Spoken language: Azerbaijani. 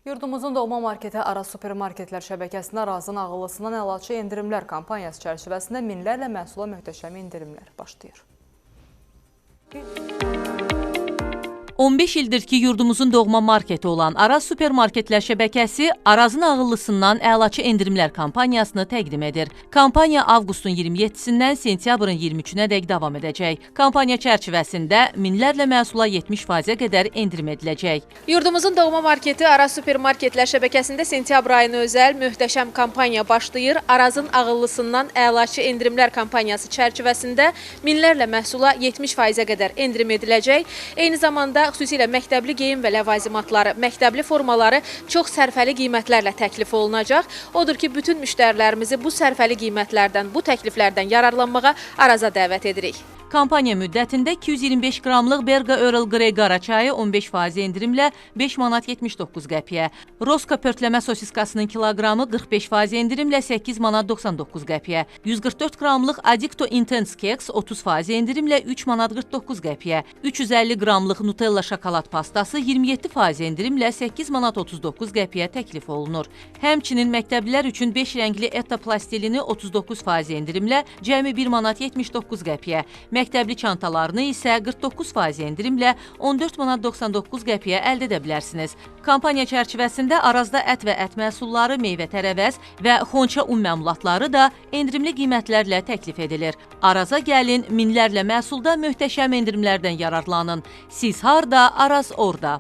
Yurdumuzun doğma marketi Araz supermarketlər şəbəkəsində Arazın ağıllısından əlaçı endirimlər kampaniyası çərçivəsində minlərlə məhsula möhtəşəm endirimlər başlayır. 15 ildir ki, yurdumuzun doğma marketi olan Araz supermarketlər şəbəkəsi Arazın ağıllısından əlaçı endirimlər kampaniyasını təqdim edir. Kampaniya avqustun 27-sindən sentyabrın 23-ünədək davam edəcək. Kampaniya çərçivəsində minlərlə məhsula 70%-ə qədər endirim ediləcək. Yurdumuzun doğma marketi Araz supermarketlər şəbəkəsində sentyabr ayına özəl möhtəşəm kampaniya başlayır. Arazın ağıllısından əlaçı endirimlər kampaniyası çərçivəsində minlərlə məhsula 70%-ə qədər endirim ediləcək. Eyni zamanda xüsusilə məktəbli geyim və ləvazimatları, məktəbli formaları çox sərfəli qiymətlərlə təklif olunacaq. Odur ki, bütün müştərilərimizi bu sərfəli qiymətlərdən, bu təkliflərdən yararlanmağa Araza dəvət edirik. Kampaniya müddətində 225 qramlıq Berga Earl Grey qara çayı 15% endirimlə 5 manat 79 qəpiyə, Roska pörtləmə sosiskasının kiloqramı 45% endirimlə 8 manat 99 qəpiyə, 144 qramlıq Adicto Intense Keks 30% endirimlə 3 manat 49 qəpiyə, 350 qramlıq Nutella şokolad pastası 27% endirimlə 8 manat 39 qəpiyə təklif olunur. Həmçinin məktəblilər üçün 5 rəngli Etta plastilini 39% endirimlə cəmi 1 manat 79 qəpiyə, məktəbli çantalarını isə 49% endirimlə 14 manat 99 qəpiyə əldə edə bilərsiniz. Kampaniya çərçivəsində Arazda ət və ət məhsulları, meyvə-tərəvəz və xonça un məmulatları da endirimli qiymətlərlə təklif edilir. Araza gəlin, minlərlə məhsulda möhtəşəm endirimlərdən yararlanın. Siz harda, Araz orada.